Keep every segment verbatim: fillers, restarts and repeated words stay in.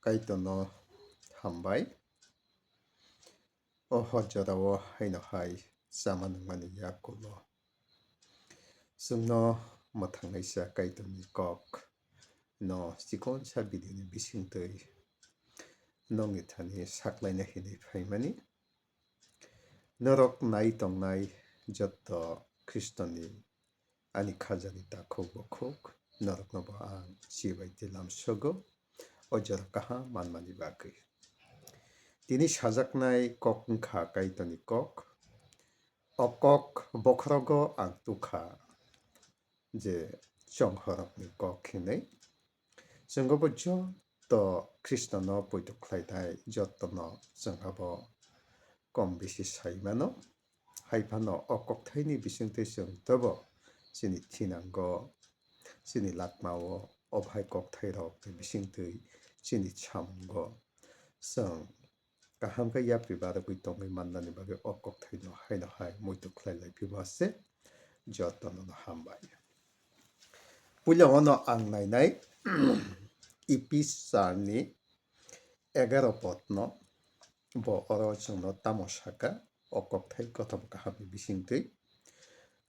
Kaitorno hambai. O hor jorao haino hai chama nungmani yakulo chwngno mwthangnaisa Kaitorni kok no chikonsa video ni bisingtwi nongni thani saklaina hinwi phaimani. Norok nai tongnai jotto Khristoni ani khajani takhuk bukhuk norokno bo ang chibai tilam sogo. O jora kaham manmani bagwi. Tini sajaknai kok wngkha Kaitorni kok. O kok bokhorogo ang tukha je chonghorokni kok hinwi. Chwng obo jotto Khristano poito khlainai jottono chwng abo kom bisi sai mano. Hai phano o kokthaini bisingtwi chwng teibo chini thinango, chini lakmao o bahai kokthairokni bisingtwi chini samungo chwng kaham khe yapri barogwi tongwi mannani bagwi o kokthaino haino hai muitu khlai lai phima se jottono no hambai. Puila ono ang nainai Ephes charni egaro podno, bo oro chwngno tamo saka, o kokthai kothoma kahamni bisingtwi.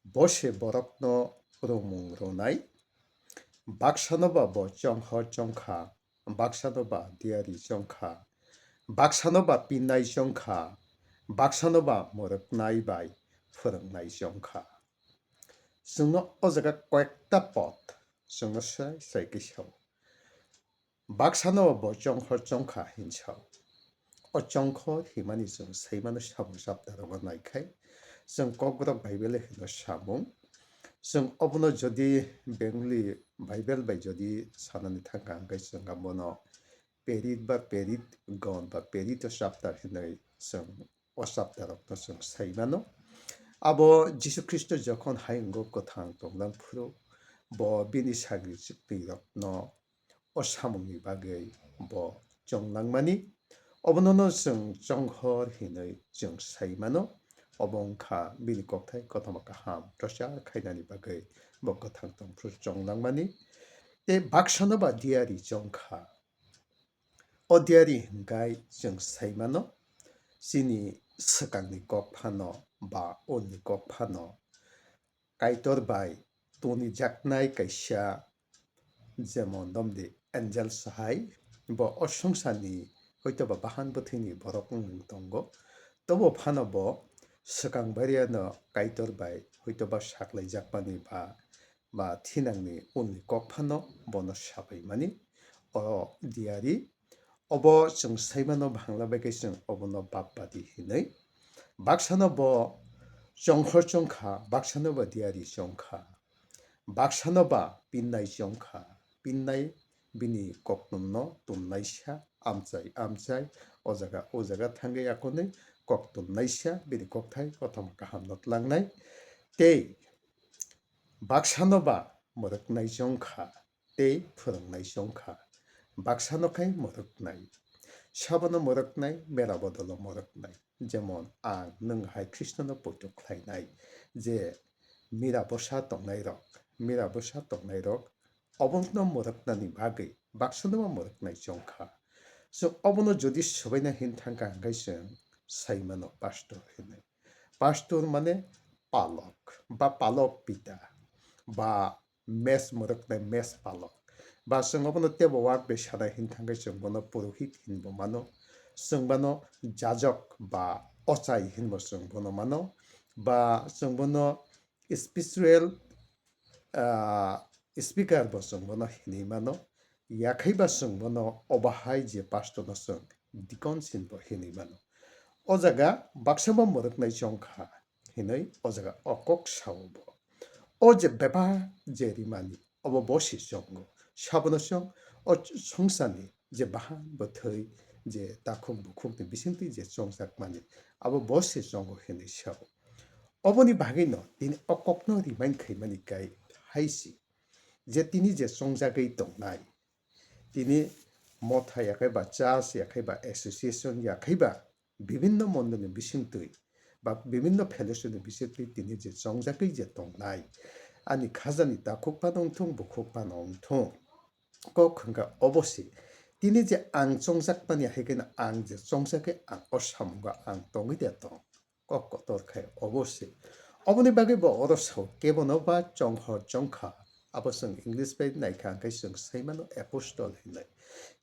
Bo se borokno romung ronai, baksano ba bo chonghor chongkha, baksano ba diari chongkha, baksano ba pinnai chongkha, baksano ba mwrwknai bai phwrwngnai chongkha. Chwngno o jaga koyekta pod chwngno srai srai khe sao. Baksano bo chongkhor chongkha hinwi sao. O chongkhor himani chwng saimano samung chapter rogo naikhai. Chwng Kokborok Bible hino samung. Chwng obono jodi Bengali Bible bai jodi sanani thangkha hwnkhe chwng abono perit ba perit gon ba perit o chapter hinwi chwng o chapter rokno chwng sai mano. Abo Jisu Khristo jokhon hayungo kwthang tonglang phuru bo bini sagri chwkni rokno o samungni bagwi bo chonglangmani. Obonono chwng chonghor hinwi chwng sai mano. Obo wngkha bini kokthai kothoma kaham prochar khainani bagwi bo kwthang tong phuru chonglangmani. Tei baksano ba diari chongkha. O diari hwnkhe chwng sai mano, chini swkangni kok phano ba unni kok phano Kaitor bai tonijaknai kaisa, jemon domdi angel sahai, bo o swngcharni hoitoba bahan bwthwini borok wng tongo, tobo phano bo swkang bariano Kaitor bai hoitoba saklaijakmani ba ba thinangni unni kok phano bono sabaimani. O diari obo chwng saimano bhangla bai khe chwng obono bapbadi hinwi. Baksano bo chongkhor chongkha, baksano bo diari chongkha, baksano ba pinnai chongkha, pinnai bini koktwmno tumnaisa amchai amchai o jaga o jaga thangwi akonwi koktwmnaisa bini kokthai kothoma kahamno tlangnai. Tei baksano ba mwrwknai chongkha tei phwrwngnai chongkha. Baksano khai mwrwknai, sabono mwrwknai, mera bodolo mwrwknai. Jemon ang nwng hai Khristono poito khlainai je mera bwsa tongnairok, mera bwsa tongnairok obono mwrwknani bagwi baksano ba mwrwknai chongkha. Chwng obono jodi swbaina hin thangkha hwnkhe chwng sai mano pastor hinwi. Pastor mane palok ba palok pita ba mes mwrwknai mes palok. Ba chwng obono tebo wak bai sanai hin thangkhe chwng bono purohit hinbo mano. Chwng bono jajok ba ochai hinbo chwng bono mano. Ba chwng bono spiritual, ah, speaker bo chwng bono hinwi mano. Yakhai ba chwng bono obo hai je pastor no chwng deacon sin bo hinwi mano. O jaga baksa bo mwrwknai chongkha hinwi o jaga o kok sao bo. O je bebak je rimani obo bo se chongo. Sabono chwng o swngcharni je bahan bwthwi je takhuk bukhukni bisingtwi je chongjakmani abo bo se chongo hinwi sao. Oboni bagwino tini o kokno remind khaimani kai hai se je tini je chongjagwi tongnai, tini motha yakhai ba church yakhai ba association yakhai ba bibinno mondolni bisingtwi ba bibinno fellowshipni bisingtwi tini je chongjagwi je tongnai, ani khajani takhuk phano wngthung, bukhuk phano wngthung, kok hwnkha obo se Tini je ang chongjakmani hai kheno ang je chongjagwi ang o samungo ang tongwi de tong. Kok kotor khai obo se. Oboni bagwi bo oro sao, kebono ba chonghor chongkha. Abo chwng English bai naikha hwnkhe chwng saimano apostle hinwi.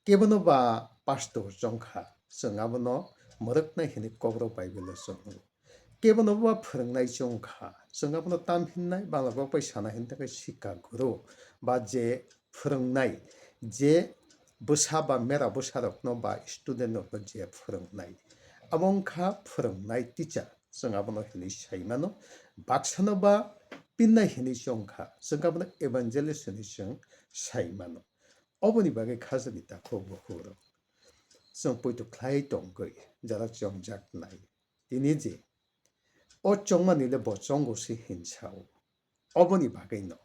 Kebono ba pastor chongkha. Chwng abono mwrwknai hinwi Kokborok Bible o chwng nugo. Kebono ba phwrwngnai chongkha. Chwng abono tam hinnai, Bangla kok bai sana hinwi tangkhe sikha guru. Ba je phwrwngnai, je bwsa ba mera bwsarokno ba student rokno je phwrwngnai, abo wngkha phwrwngnai teacher, chwng abono hinwi saimano. Baksano ba pinnai hinwi chongkha, chwng abono evangelist hinwi chwng saimano. Oboni bagwi khajani takhuk bukhuk rok chwng poito khlai tongwi jara chongjaknai. Tini je o chongmani le bo chongo se hinsao. Oboni bagwino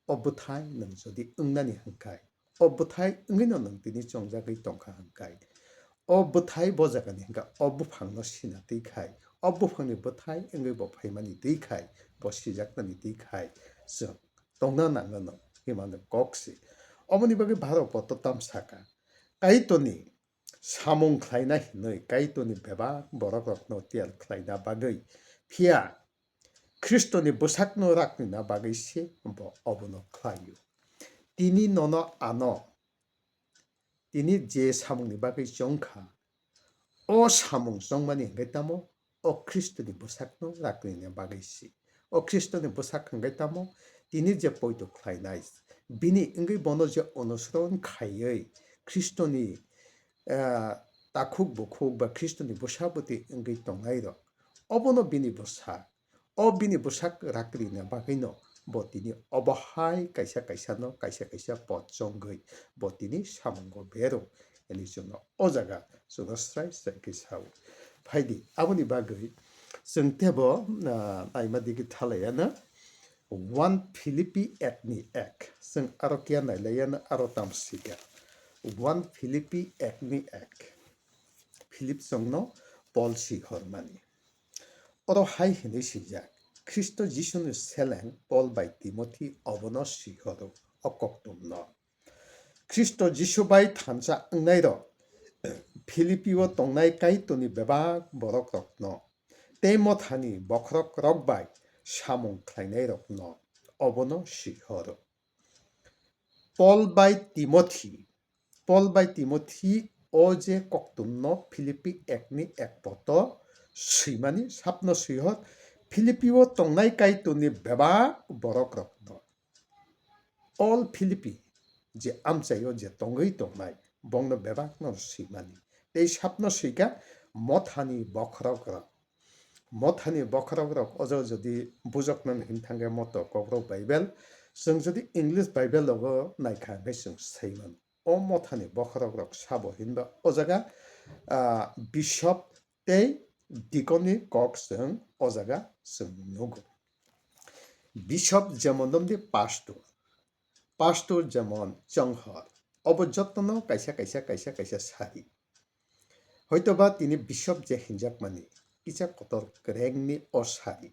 o bwthai nwng jodi wngnani hwnkhe, o bwthai wngwino nwng tini chongjagwi tongkha hwnkhe, o bwthai bo jagani hwnkhe o buphangno sina twi khai, o buphangni bwthai wngwi bo phaimani twi khai, bo sijaknani twi khai chwng tongna nangnano himano kok se. Oboni bagwi Bharot poto tamsaka Kaitorni samung khlaina hinwi Kaitorni bebak borokrokno tiyar khlaina bagwi, phiya Khristoni bwsakno raknina bagwi se bo obono khlaio. Tini nono ano, tini je samungni bagwi chongkha, o samung chongmani hwnkhe tamo o Khristoni bwsakno raknina bagwi se. O Khristoni bwsak hwnkhe tamo tini je poito khlainai, bini wngwi bono je onusron khaiwi Khristoni, ah, takhuk bukhuk ba Khristoni bwsa bwtwi wngwi tongnairok, obono bini bwsak. O bini bwsak rakri na bagwino bo tini obo hai kaisa kaisa no, kaisa kaisa pot chongwi bo tini samungo bero. Hwnwi chwngno o jaga chwngno srai srai khe sao. Phaidi, aboni bagwi chwng tebo, ah, naima digi thalaiya na one Philippi ek ni ek. Chwng aro kiya nailaiya na aro tamsika. One Philippi ek ni ek. Philip chwngno Paul si hormani. Oro hai hwnwi swijak, Khristo Jisuni seleng Paul bai Timothy obono si horo, o koktwmno. Khristo Jisu bai thansa wngnairok, Philippi-o tongnai Kaitorni bebak borokrokno, tei mothani bokhorokrok bai samung khlainairokno obono si horo. Paul bai Timothy, Paul bai Timothy o je koktwmno Philippi ek ni ek poto swimani sapno swi hor, Philippi-o tongnai Kaitorni bebak borokrokno. All Philippi je amchaio je tongwi tongnai, bongno bebakno swimani. Tei sapno swika mothani bokhorokrok. Mothani bokhorokrok ojo jodi bujoknani hwn thangkhe moto Kokborok Bible, chwng jodi English Bible logo naikha hwnkhe chwng saimano. O mothani bokhorokrok sabo hinba o jaga, ah, bishop tei deacon ni kok chwng o jaga chwng nugo. Bishop jemon domdi pastor, pastor jemon chonghor, obo jotono kaisa kaisa kaisa kaisa sari. Hoitoba tini bishop je hinjakmani kisa kotor kwrengni o sari.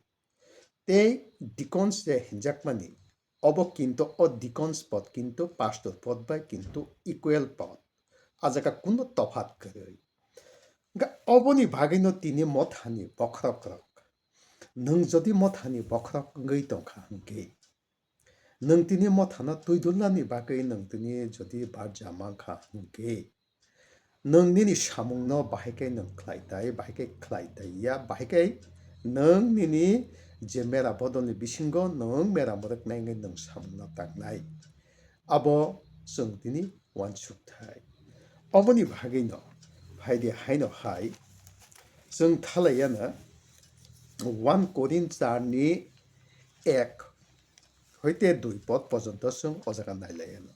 Tei deacons je hinjakmani, obo kintu o deacons pod kintu pastor pod bai kintu equal pod. A jaga kuno tophat kwrwi. Hwnkhe oboni bagwino tini mothani bokhorokrok. Nwng jodi mothani bokhorok wngwi tongkha hwnkhe, nwng tini mothano twi dulnani bagwi nwng tini jodi barja mankha hwnkhe, nwng nini samungno bahai khe nwng khlai tai, bahai khe khlai tai ya, bahai khe nwng nini je mera bodolni bisingo nwng mera mwrwknai wngwi nwng samungno tangnai. Abo chwng tini uansuk thai. Oboni bagwino phaidi haino hai chwng thalaiyano one Korinth char ni ek hoite dui pod pojonto chwng o jaga nailaiyano.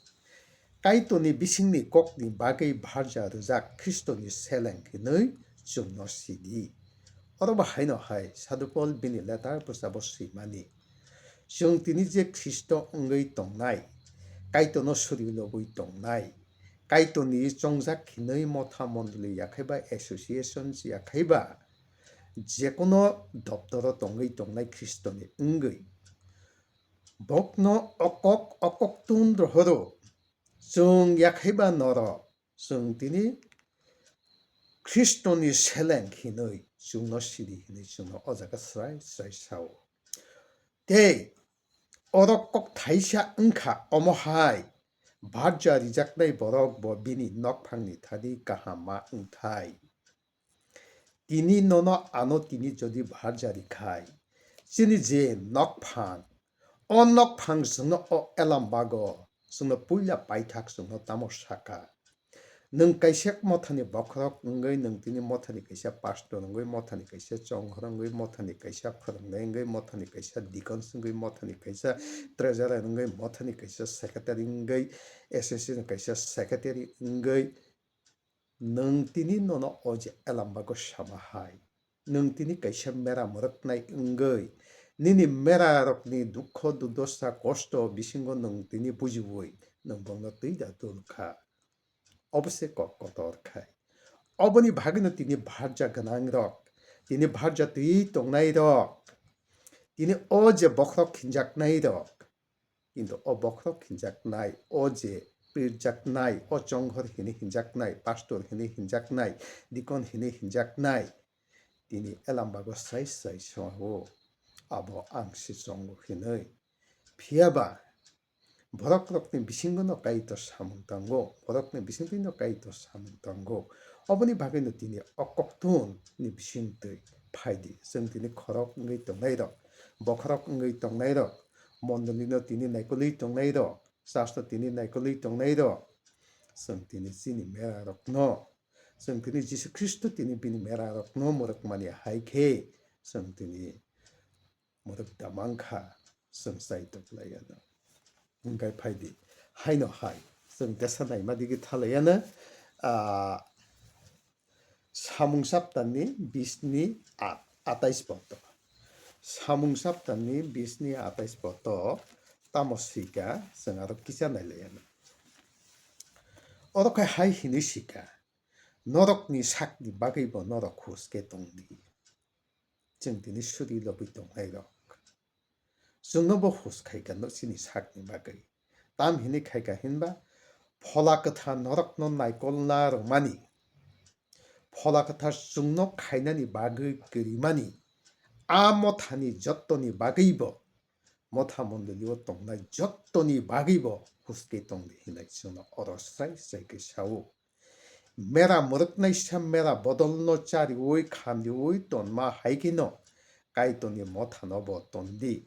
Kaitorni bisingni kokni bagwi barja rwjak Khristoni seleng hinwi chwngno sidi. Oro bo haino hai Sadhu Paul bini letter bwsabo swimani. Chwng tini je Khristo wngwi tongnai, Kaitorno suri lobwi tongnai, Kaitorni chongjak hinwi motha mondoli yakhaiba associations yakhaiba, jekono doptoro tongwi tongnai Khristoni wngwi. Bokno okok okok tun rohoro, chwng yakhaiba norok, Chwng tini Khristoni seleng hinwi chwngno sidi hinwi chwngno o jaga srai srai sao. Tei oro kok thaisa wngkha, omo hai barja rijaknai borok bo bini nokphangni thani kaham ma wngthai. Tini nono ano tini jodi barja rikhai, chini je nokphang, o nokphang chwngno o elam bago chwngno puila paithak chwngno tamo saka. Nwng kaisa mothani bokhorok wngwi, nwng tini mothani kaisa pastor wngwi, mothani kaisa chonghor wngwi, mothani kaisa phwrwngnai wngwi, mothani kaisa deacons wngwi, mothani kaisa treasurer wngwi, mothani kaisa secretary wngwi, association kaisa secretary wngwi, nwng tini nono o je elam bago sama hai. Nwng tini kaisa mera mwrwknai wngwi, nini mera rokni dukho, dudosa, kosto bisingo nwng tini bujiwi nwng bongno twi da dul kha. Obo se kok kotor khai. Oboni bagwino tini barja gwnang rok, tini barja twi tongnai rok, tini o je bokhorok hinjaknai rok, kintu o bokhorok hinjaknai, o je pirjaknai, o chonghor hini hinjaknai, pastor hini hinjaknai, deacon hini hinjaknai, tini elam bago srai srai sao, abo ang se chongo hinwi. Phiya ba borok rokni bisingo no Kaitor samung tango, borokni bisingtwi no Kaitor samung tango. Oboni bagwi no tini o koktun ni bisingtwi phaidi, chwng tini khorok wngwi tongnai rok, bokhorok wngwi tongnai rok, mondoli no tini naikolwi tongnai rok, church no tini naikolwi tongnai rok, chwng tini chini mera rok no, chwng tini Jisu Khristo tini bini mera rok no mwrwk mani hai khe, chwng tini mwrwk da mankha, chwng chaitok lai ano. Hwnkhe phaidi, haino hai, chwng tesa naima digi tha lai ano, ah, Samung saptani bisni a-, atais poto. Samung saptani bisni atais poto tamo sika, chwng aro kisa nai lai ano. Oro khe hai hinwi sika, norokni sakni bagwi bo norok hus khe tong di. Chwng tini suri lobwi tongnai rok. Chwngno bo hus khai kha no chini sakni bagwi. Tam hinwi khai kha hinba, Phola Kwthar norokno naikolna rwmani, Phola Kwthar chwngno khainani bagwi kwrwimani, a mothani jottoni bagwi bo, motha mondolio tongnai jottoni bagwi bo hus khe tong di hinwi chwngno oro srai srai khe sao. Mera mwrwknaisa mera bodolno chariui khandiui tonma hai kheno Kaitorni mothano bo tondi.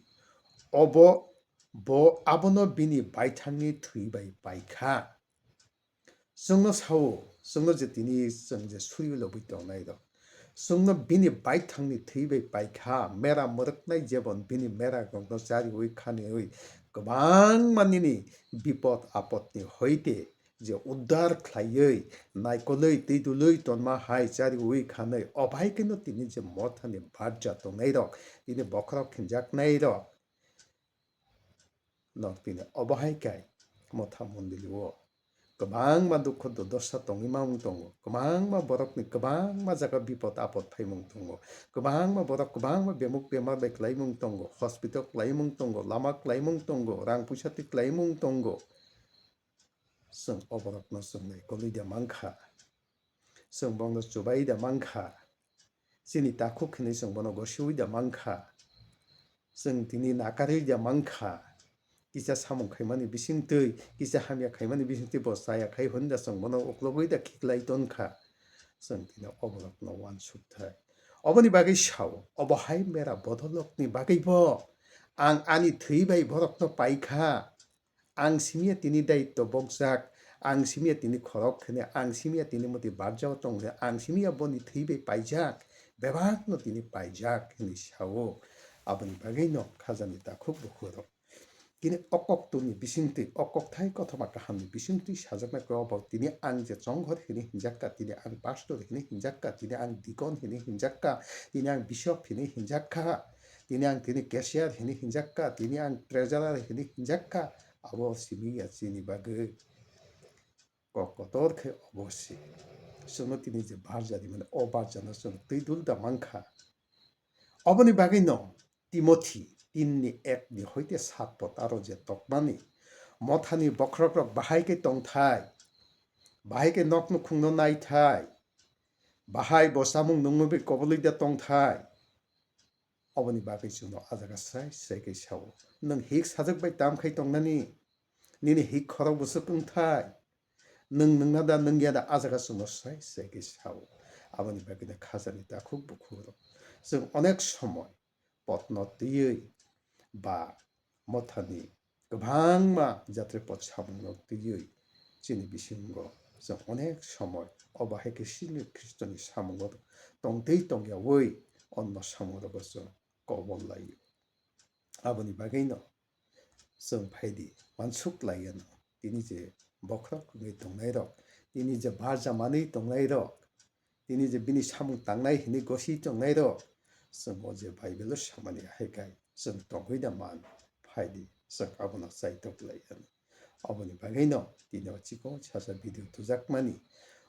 Obo, bo abono bini baithangni thwi bai paikha. Chwngno sao, chwngno je tini chwng je suriui lobwi tongnai rok. Chwngno bini baithangni thwi bai paikha, mera mwrwknai jebon bini mera rokno chariui khaniui kwbangma nini bipod apodni hoite je uddar khlaiwi, naikolwi, twi dulwi tonma hai chariui khanwi, o bai kheno tini je mothani barja tongnai rok, tini bokhorok khinjaknai rok, nok tini obo hai kai motha mondoli o kwbangma dukho durdosa tongwi mamung tongo, kwbangma borokni kwbangma jaga bipod apod phaimung tongo, kwbangma borok kwbangma bemuk bemar bai klaimung tongo, hospital klaimung tongo, lama klaimung tongo, rang puisa twi klaimung tongo. Chwng o borokno chwng naikolwi da mankha, chwng bongno chubai da mankha, chini takhuk hinwi chwng bono gosiui da mankha, chwng tini nakarwi da mankha, kisa samung khaimani bisingtwi, kisa hamya khaimani bisingtwi bo chaya khai hwnwi da chwng bono uklogwi da khiklai tonkha, chwng tini o borokno uansukthai. Oboni bagwi sao, obo hai mera bodolokni bagwi bo ang ani thwi bai borokno paikha. Ang simiya tini daityo bokjak, ang simiya tini khorok khene, ang simiya tini moti barjao tongja, ang simiya boni thwi bai paijak, bebakno tini paijak hinwi sao. Aboni bagwino khajani takhuk bukhurok. Tini o koktuni bisingtwi, o kokthai kothoma kahamni bisingtwi sajaknai kok bo tini ang je chonghor hinwi hinjakka, tini ang pastor hinwi hinjakka, tini ang deacon hinwi hinjakka, tini ang bishop hinwi hinjakka, tini ang tini cashier hinwi hinjakka, tini ang treasurer hinwi hinjakka. Abo simi ya chini bagwi kok kotor khe obo se. Chwngno tini je barja rimani, o barjano chwng twi dul da mankha. Oboni bagwino Timothi tinni ekni hoite sat pot aro je tokmani, mothani bokhorokrok bahai khe tongthai. Bahai khe nok nukhungno naithai. Bahai bo chamung nungmani bai kobolwi da tongthai. Oboni bagwi chwngno ah jaga srai srai khe sao. Nwng hik sajak bai tam khai tongnani? Nini hik khorok bwswk wngthai? Nwng nungna da nungya da ah jaga chwngno srai srai khe sao. Aboni bagwino khajani takhuk bukhukrok chwng onek somoi potno twiwi ba mothani kwbangma jatre pot samungno twiwi chini bisingo chwng onek somoi obo hai khe sini Khristoni samungo tongtwi tongyawi onno samungrogo chwng kobol laio. Aboni bagwino chwng phaidi uansuk laiyano tini je bokhorok wngwi tongnairok, tini je barja manwi tongnairok, tini je bini samung tangnai hinwi gosi tongnairok, chwng o je Bible-o samani hai khe chwng tongwi da man phaidi chwng abono chaitok laiyano. Aboni bagwino tini o chikon sasa video tujakmani.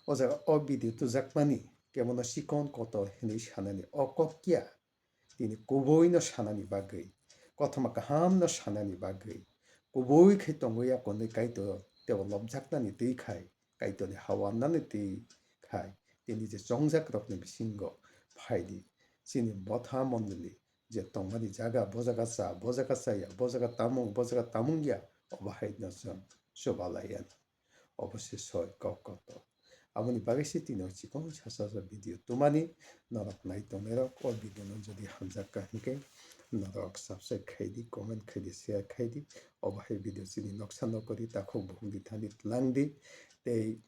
O jaga o video tujakmani kebono chikon kotor hinwi sanani o kok ya. Tini kubuino sanani bagwi, kothoma kahamno sanani bagwi, kubui khe tongwi ya konwi Kaitor tebo lobjaknani twi khai, Kaitorni hawannani twi khai, tini je chongjakrokni bisingo phaidi, chini botha mondoli je tongmani jaga, bo jaga cha, bo jaga chaya, bo jaga tamung, bo jaga tamung ya, obo haino chwng chubalaiya. Obo se soi kok kotor. Aboni bagwi se tini o chikon sasa video tumani norok nai tongnairok o video no jodi hamjak kha hinkhe norok subscribe khaidi, comment khaidi, share khaidi. Obo hai video chini noksa nokori takhuk bukhuk di thani twlang di tei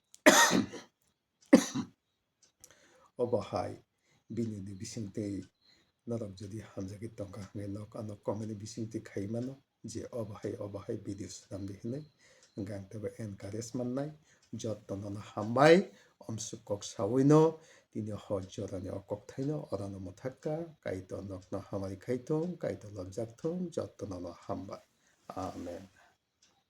obo hai video ni bisingtwi norok jodi hamjagwi tongkha hwnkhe nok ano comment ni bisingtwi khai mano je obo hai obo hai video swnam di hinwi hwnkhe ang teibo encourage mannai. Jotto nono hambai omsuk kok sawino tini hor jorani o kokthaino orano mwthakka. Kaitor nokno hamari khai thung, Kaitor lobjak thung, jotto nono hambai. Amen.